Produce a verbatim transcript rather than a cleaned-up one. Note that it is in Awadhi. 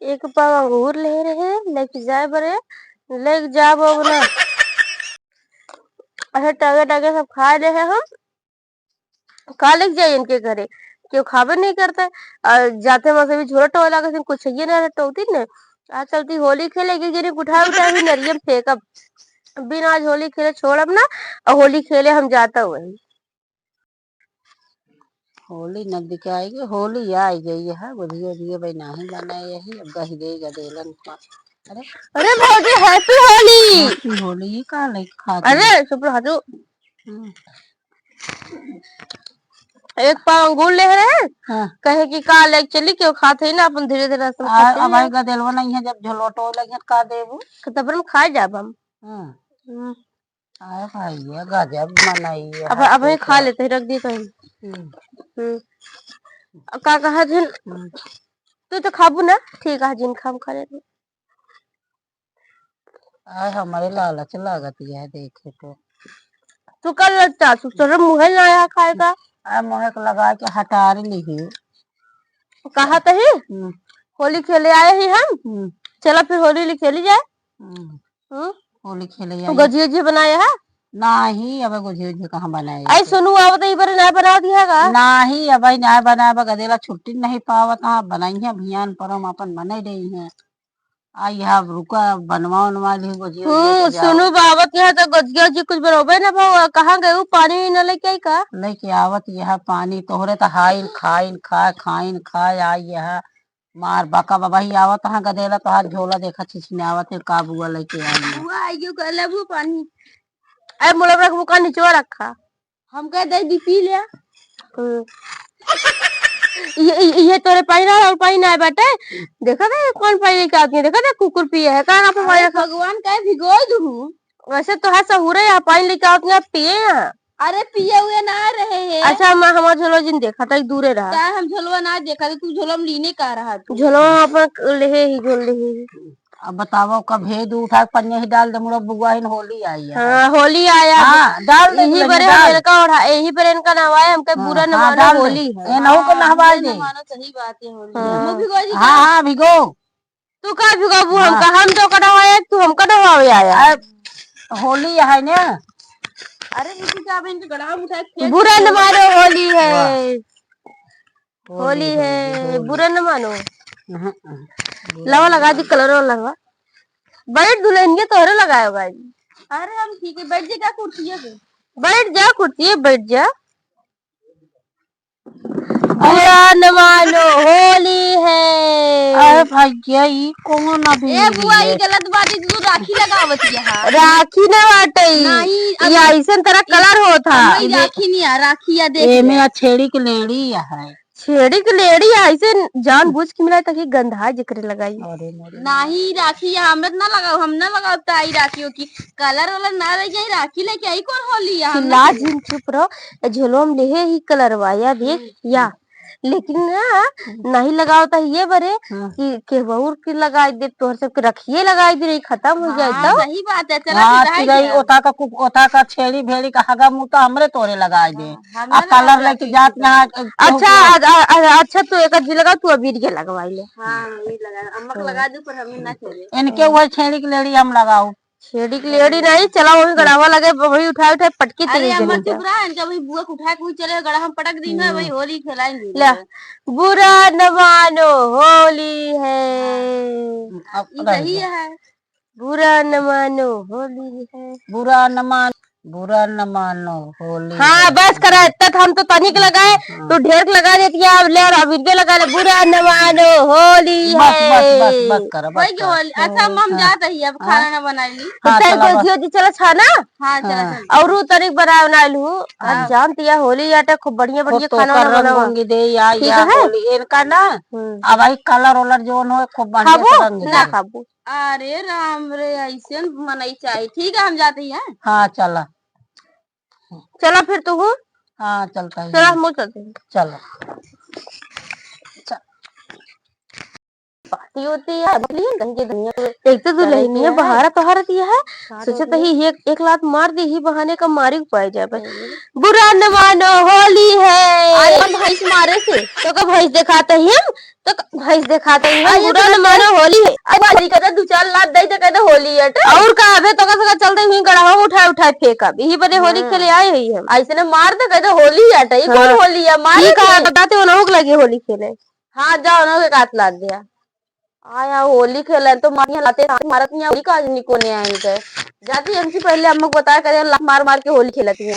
एक पाव अंगूर ले रहे, लेके जाए बरे, लेके जाब अब ना। अरे टगे टगे सब खा ले है हम, का लेके जाए इनके घरे, केहू खाबे नहीं करता। और जाते वहां से भी झोला टोला के कुछ ये ना टोती ने। आज चलती होली खेले के गिरी उठा उठा भी नरियम फेंकब, बिना आज होली खेले छोड़ब ना। और होली खेले हम जाता वही। होली नजदीक आई गई, होली आई गई है, बुझियो दिए भाई नाही बनाए यही, अब गही दे गदेलन को। अरे, अरे भौजी, happy होली। Happy होली, ये का लेके खात अरे, है? चुप रह तू। हम्म। एक पाव अंगूर ले रहे, हाँ। कहे कि का लेके चली, केहू खात है ना, अपन धीरे धीरे सब आ, खाते अब हैं। भाई गदेलवा नहीं है, जब झोलोटो लगे का देबू? तो तब हम खा जाब हम। हाँ। हम्म। आय हाय, ये गजब मनई है अब, अब ये खा लेते हैं, रख दिए कहीं। हम्म। हम्म। अब का कहा जिन? हम्म। तू तो खाबू ना? ठीक है, जिन खाब खा ले तू। आय, हमारे लालच लागत है, देखे तो। तू कर लगता, तू तोरे मुँहे ना आया खाएगा। आय, मुँहे के लगा के हटार ली ही। कहा तो ही? हम्म। होली खेले आए ही हम। हम्म। चला फिर होली खेली जाए। हम्म। हम्म? होली खेले तू आई। गजिया उजिया बनाया है? नाही, अब गजिया उजिया कहाँ बनाए आई थे? सुनू, आवत ही बरे ना बना दिया का? नाही, अब ही ना बनाए, अब गदेला छुट्टी नहीं पावत, हाँ, बनाई है, भियान पर हम अपन बने रही हैं। आ, यहाँ रुका, बनवा उनवा ली गजिया उजिया हम्म, के जाओ। सुनू, बावत यहाँ तो गजिया उजिया कुछ बनोबे ना भाव, कहाँ गए वो पानी न लेके आई का? लेके आवत यहाँ पानी, तोहरे तो हाइन खाइन खाए, खाइन खाए, आई यहाँ मार बका बाबा ही आवत, हाँ, गदेला तोहार झोला देखा छिछिनावत है, का बुआ लेके आई है। बुआ आई गयो, कहले बुआ पानी। अरे मुलम रख, बुका निचवा रखा। हम कह दे दी पी ले। हम्म। ये, ये, ये तोरे पानी ना और पानी ना बाटे। देखा था कौन पानी लेके आती है, देखा था कुकुर पिए है, कहाँ पे अरे पानी रखा? भगवान कहे भिगो दूँ। वैसे तो है सहूरे यहाँ पानी लेके आवत ना पिए यहाँ। अरे पिए हुए ना रहे हैं। अच्छा, माँ, हमार झोलवा जिन देखा था, दूरे रहा। का हम झोलवा ना देखा था, तू झोलवा में लीने का रहा तू? झोलवा में अपन लेहे ही, झोल लेहे ही। अब बतावा, का भेद उठा के पनिया ही डाल दे, मुड़ा बुआ हिन होली आई है। हाँ, होली आया। हाँ, डाल दे यही पनिया, बरे हम डाल। इनका ओढ़ा, यही बरे इनका नहवाए, हमके हाँ, बुरा न हाँ, मानो, डाल दे। होली है। ए, नहू को हाँ, नहवाए बुरा दे। न मानो, सही बात है, होली है। हाँ। हम भिगो जी हाँ, का? हाँ, भिगो। तू का झुकाबू हमका? हाँ। हम तो कटवाए, तू हमका डवावे आया। अरे, होली है ना? अरे, इसी का अब इनके गला में उठाए फेंक बुरा दे। न मानो, होली है। वाह। होली होली है, है, होली। बुरा न मानो। हम्म, हम्म। लवा लगा दी, कलर वाला लगा। बैठ दुल्हनिया तोहरे लगाए होगा। अरे, हम ठीक है, बैठ जा, क्या कुर्सी है? बैठ जा, कुर्सी है, बैठ जा। बुरा न मानो, होली है। अरे भैया, ई कौन अभी ए बुआ, ई है? गलत बात है, तू राखी लगावत है। राखी ना बाटे ई। नहीं, ई अभी अइसन तरह ई कलर होत हा। अम्मा, ई राखी नहीं है, राखी या देख एमे ले। आ छेड़ी के लेड़ी है। छेड़ी के लेड़ी है, ऐसे जानबूझ के मिला ताकि गंधा जेकरे लगाई। अरे मोरे। नहीं, राखी या हमरा ना लगाओ, हम ना लगाओ ताई राखी हो की। कलर वाला ना रह जाई, राखी लेके आई कौन होली है? हम चिल्ला ना जिन, चुप रहो। ए, झोलवा में लेहे ही कलरवा, या देख, हम्म। या। लेकिन ना, हम्म। नहीं लगावता ये बरे हम्म। कि केहू और के लगाई दे, तोहर सबके रखिए लगाई दे, नहीं खत्म हो जाए हाँ, तो। सही बात है, चला हाँ, फिर रह चिड़ै, गया। ओता का कु-, ओता का छेड़ी भेड़ी का हगा मुँह तो हमरे तोरे लगाई दे। हाँ, हमरे आ कलर लगाई लेके दे जात तो। ना, केहू अच्छा, को आ, आ, आ, अच्छा, तू एक आदमी लगा, तू अबीर के लगवाई ले। हाँ, ये लगा, अम्मा को हम्म। लगा दू, पर हमें ना चले। इनके हम्म। वही छेड़ी के लेड़ी हम लगाऊ। छेड़ी के लेड़ी नहीं, चला वही गड़ावा लगे, वही उठाए उठाए पटकी अरे तेरी अम्मा जमीन चुप पे। रहा, इनका वही बुआ को उठा के वही चले गड़ा, हम पटक दी ना, हम्म। वही होली खेलाएंगे ले। बुरा न मानो, होली है। हाँ। अब ई रह सही गया। है। बुरा न मानो, होली है। बुरा न मान, बुरा न मानो, होली हाँ, है। बस करा, इतना तो हम तो तनिक लगाए, हाँ। तू ढेर लगा देती है, अब ले और अबीर के लगा ले, बुरा न मानो, होली बस, बस, है। बस, बस करा, बस वही के करा। होली। अच्छा, हम, हम हाँ। जात रही, अब हाँ। खाना ना बनाई ली। हाँ, अच्छा, चला, बस। गोजियो जी, चला छा ना। हाँ, चला, हाँ। चल। और उ तनिक बनाए बनाए लू। हाँ। आज जानती है, होली आटे खूब बढ़िया, खूब बढ़िया तो खाना कर वाना बनावा। रंगोंगी दे, या, ठीक या है? होली, इनका ना, हम्म। अब भाई कलर वलर जोन हो, खूब बढ़िया खाबू? से रंग ना दे। खाबू। अरे राम रे, ऐसे मनई चाही। ठीक है, हम जाते ही हैं। हाँ, चला। चला फिर तू। हाँ, चलता ही चला, है। हम चलते हैं। चला। चल। पार्टी होती है, बकलियन कहीं के दुनिया में एक तो दुल्हनिया चले के है। बहारा तोहार दिया है, हाँ, सोचे तो तो ही एक, एक लात मार दी ही बहाने का मारी पाए जाए। हम्म। बुरा न मानो, होली है। अरे हम भैंस मार करे से। तो का भैंस देखात ही हम, तो का भैंस देखात ही हम, आई बुरा इतना न मानो, होली है। अब होली का दू चार लात दे दे, कहते होली है, तो और का, अबे तो का, तो का चलते हुई गड़हा उठाए उठाए फेंकब, यही बदे होली हाँ। खेले आए ही हम। ऐसे ने मार दे, कहते होली है, तो ये कौन हाँ। होली है, मारे ठीक है, के। बताते हो ना, लगे होली खेले। हाँ, जाओ ना, एक हाथ लात दिया। आया होली खेलन तो मारिया लाते मारत नहीं, होली का आज निकोने आए इनके। जाती हमसे पहले अम्मा को बताया करे, लात मार मार के होली खेलत नहीं।